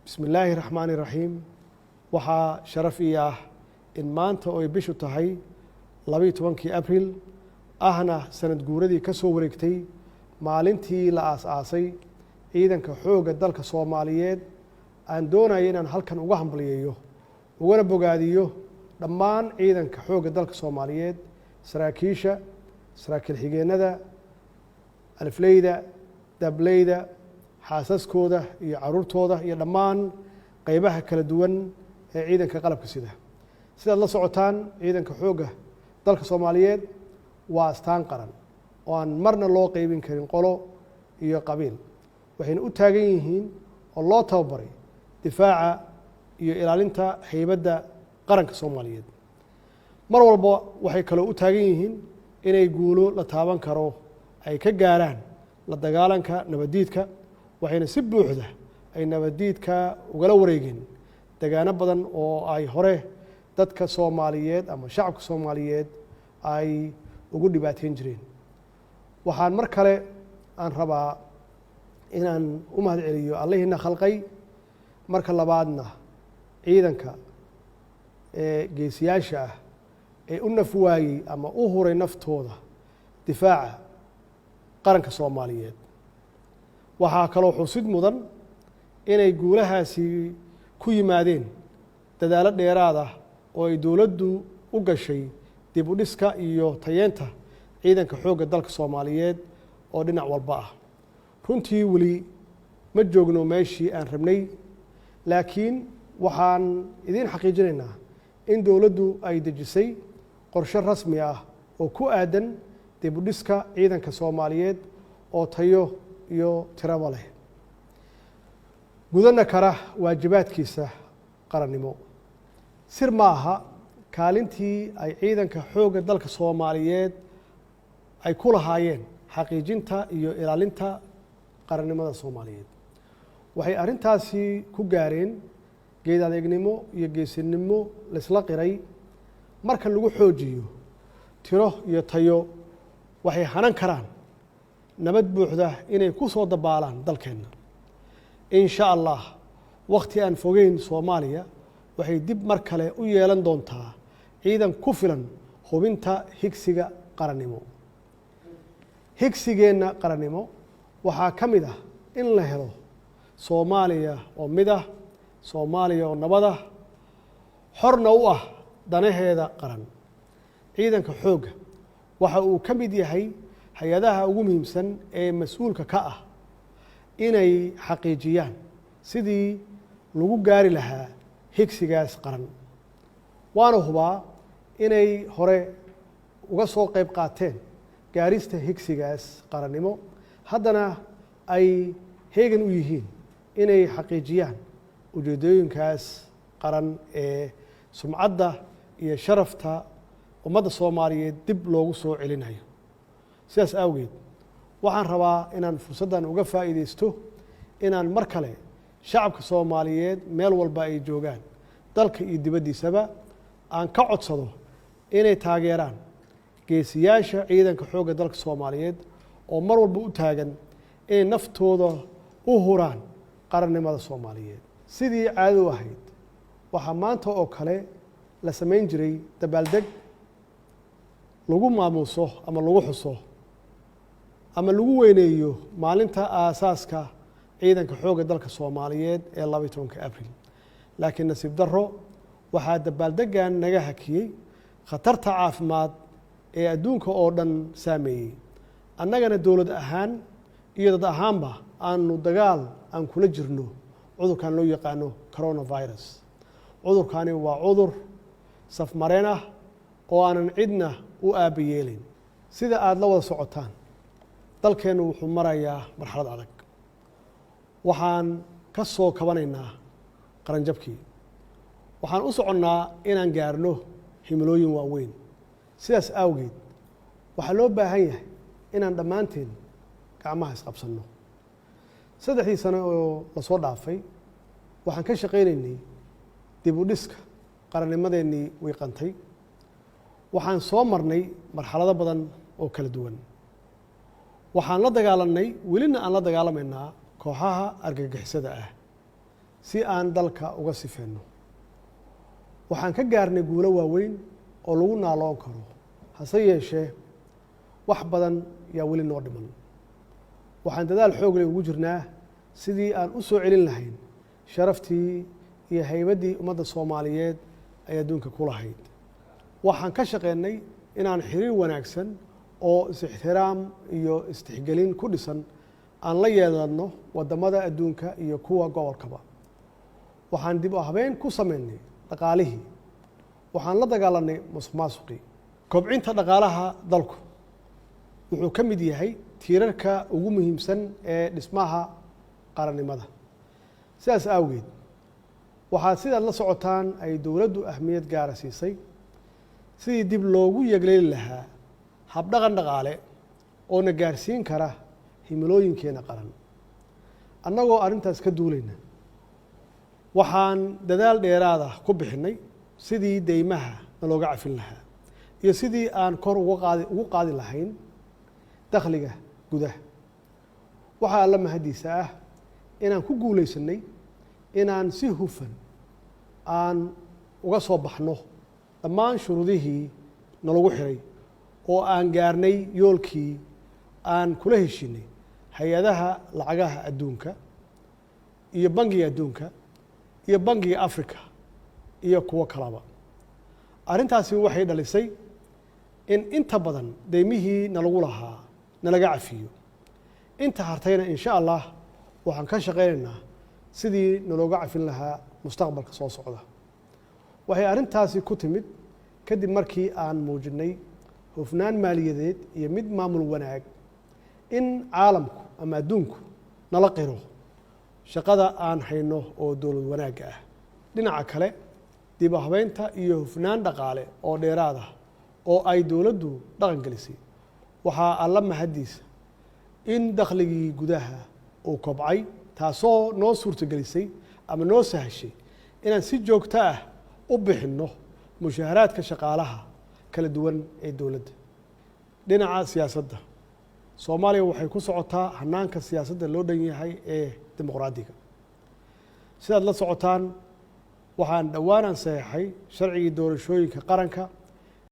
Bismi illaahi raxmaani raxiim. Waxaa sharaf ii ah in maanta oo ay bishu tahay 12-kii Abril, ahna sanad guuradii ka soo wareegtay maalintii la aas-aasay Ciidanka Xoogga Dalka Soomaaliyeed, aan doonayo inaan halkan uga hambalyeeyo ugana bogaadiyo dhammaan Ciidanka Xoogga Dalka Soomaaliyeed, saraakiisha, saraakiil xigeennada, alifleyda, dableyda, xaasaskooda iyo caruurtooda iyo dhammaan qeybaha kala duwan ee ciidanka qalabka sida. Sidaad la socotaan, Ciidanka Xoogga Dalka Soomaaliyeed waa astaan qaran oo aan marna loo qeybin karin qolo iyo qabiil. Waxayna u taagan yihiin oo loo tababaray difaaca iyo ilaalinta haybadda qaranka Soomaaliyeed. Mar walba waxay kaloo u taagan yihiin inay guulo la taaban karo ay ka gaaraan la dagaalanka nabaddiidka, waxayna si buuxda ay nabaddiidka ugala wareegeen degaano badan oo ay hore dadka Soomaaliyeed ama shacabka Soomaaliyeed ay ugu dhibaateyn jireen. Waxaan mar kale aan rabaa inaan u mahad celiyo Allihiina khalqay, marka labaadna ciidanka ee geesiyaasha ah ee u naf waayey ama u huray naftooda difaaca qaranka Soomaaliyeed. Waxaa kaloo xusid mudan inay guulahaasi ku yimaadeen dadaalo dheeraad ah oo ay dowladdu u gashay dib u dhiska iyo tayeenta Ciidanka Xoogga Dalka Soomaaliyeed oo dhinac walba ah. Runtii weli ma joogno meeshii aan rabnay, laakiin waxaan idiin xaqiijinaynaa in dowladdu ay dejisay qorshe rasmi ah oo ku aadan dib u dhiska ciidanka Soomaaliyeed oo tayo iyo tiraba leh, gudana kara waajibaadkiisa qarannimo. Sir ma aha kaalintii ay Ciidanka Xoogga Dalka Soomaaliyeed ay ku lahaayeen xaqiijinta iyo ilaalinta qarannimada Soomaaliyeed. Waxay arrintaasi ku gaareen geed adeegnimo iyo geesinimo laisla qiray. Marka lagu xoojiyo tiro iyo tayo, waxay hanan karaan nabad buuxda inay ku soo dabaalaan dalkeenna, in sha Allah. Wakhti aan fogeyn, Soomaaliya waxay dib mar kale u yeelan doontaa ciidan ku filan hubinta higsiga qarannimo. Higsigeenna qarannimo waxaa ka mid ah in la helo Soomaaliya oo mid ah, Soomaaliya oo nabad ah, xorna u ah danaheeda qaran. Ciidanka Xoogga waxa uu ka mid yahay hay-adaha ugu muhiimsan ee mas-uulka ka ah inay xaqiijiyaan sidii lagu gaari lahaa higsigaas qaran, waana hubaa inay hore uga soo qayb qaateen gaarista higsigaas qarannimo, haddana ay heegan u yihiin inay xaqiijiyaan ujeeddooyinkaas qaran ee sumcadda iyo sharafta ummadda Soomaaliyeed dib loogu soo celinayo. Sidaas awgeed, waxaan rabaa inaan fursaddan uga faa'iidaysto inaan mar kale shacabka Soomaaliyeed, meel walba ay joogaan, dalka iyo dibaddiisaba, aan ka codsado inay taageeraan geesiyaasha Ciidanka Xoogga Dalka Soomaaliyeed oo mar walba u taagan inay naftooda u huraan qarannimada Soomaaliyeed. Sidii caadadu ahayd, waxaa maanta oo kale la samayn jiray dabaaldeg lagu maamuuso ama lagu xuso ama lagu weyneeyo maalinta aasaaska Ciidanka Xoogga Dalka Soomaaliyeed ee 12-ka Abril, laakiin nasiib darro waxaa dabaaldeggan naga hakiyey khatarta caafimaad ee adduunka oo dhan saameeyey, annagana dowlad ahaan iyo dad ahaanba aanu dagaal aan kula jirno cudurkan loo yaqaano coronavirus. Cudurkani waa cudur safmareen ah oo aanan cidna u aaba yeelin. Sida aada la wada socotaan, dalkeennu wuxuu marayaa marxalad adag. Waxaan ka soo kabanaynaa qaranjabkii, waxaan u soconnaa inaan gaarno himilooyin waaweyn. Sidaas awgeed, waxaa loo baahan yahay inaan dhammaanteen gacmaha isqabsanno. 3dii sano oo lasoo dhaafay waxaan ka shaqaynaynay dib u dhiska qarannimadeennii wiiqantay. Waxaan soo marnay marxalado badan oo kala duwan. Waxaan la dagaalanay, welina aan la dagaalamaynaa, kooxaha argagixisada ah. si aan dalka uga sifeenno. Waxaan ka gaarnay guulo waaweyn oo lagu naaloon karo, hase yeeshee wax badan yaa weli noo dhiman. Waxaan dadaal xoog leh ugu jirnaa sidii aan u soo celin lahayn sharaftii iyo haybaddii ummadda Soomaaliyeed ay adduunka ku lahayd. Waxaan ka shaqeynay inaan xiriir wanaagsan oo is-ixtiraam iyo istixgelin ku dhisan aan la yeelanno waddamada adduunka iyo kuwa gobolkaba. Waxaan dib u habeyn ku sameynay dhaqaalihii. Waxaan la dagaalanay musuq maasuqii. Kobcinta dhaqaalaha dalku wuxuu ka mid yahay tiirarka ugu muhiimsan ee dhismaha qarannimada. Sidaas awgeed, waxaa sidaad la socotaan ay dowladdu ahmiyad gaara siisay sidii dib loogu yegleeli lahaa habdhaqan dhaqaale oo na gaarsiin kara himilooyinkeena qaran. Annagoo arrintaas ka duulayna, waxaan dadaal dheeraada ku bixinnay sidii deymaha nalooga cafin lahaa iyo sidii aan kor ugu qaadi lahayn dakhliga gudaha. Waxaa Alla mahaddiisa ah inaan ku guulaysanay inaan si hufan aan uga soo baxno dhammaan shuruudihii nalagu xiray oo aan gaarnay yoolkii aan kula heshinay hay-adaha lacagaha adduunka iyo Bangiga Adduunka iyo Bangiga Africa iyo kuwo kalaba. Arrintaasi waxay dhalisay in inta badan deymihii nalagu lahaa nalaga cafiyo. Inta hartayna, insha Allah, waxaan ka shaqaynaynaa sidii nalooga cafin lahaa mustaqbalka soo socda. Waxay arrintaasi ku timid kadib markii aan muujinnay hufnaan maaliyadeed iyo mid maamul wanaag, in caalamku ama adduunku nala qiro shaqada aan hayno oo dowlad wanaagga ah. Dhinaca kale, dib u habeynta iyo hufnaan dhaqaale oo dheeraad ah oo ay dowladdu dhaqan gelisay, waxaa Alla mahaddiisa in dakhligii gudaha uu kobcay, taasoo noo suurtagelisay ama noo sahashay inaan si joogto ah u bixinno mushaaharaadka shaqaalaha kala duwan ee dowladda. Dhinaca siyaasadda, Soomaaliya waxay ku socotaa hanaanka siyaasadda loo dhan yahay ee dimuqraadiga. Sidaad la socotaan, waxaan dhowaan aan saxeexay sharcigii doorashooyinka qaranka.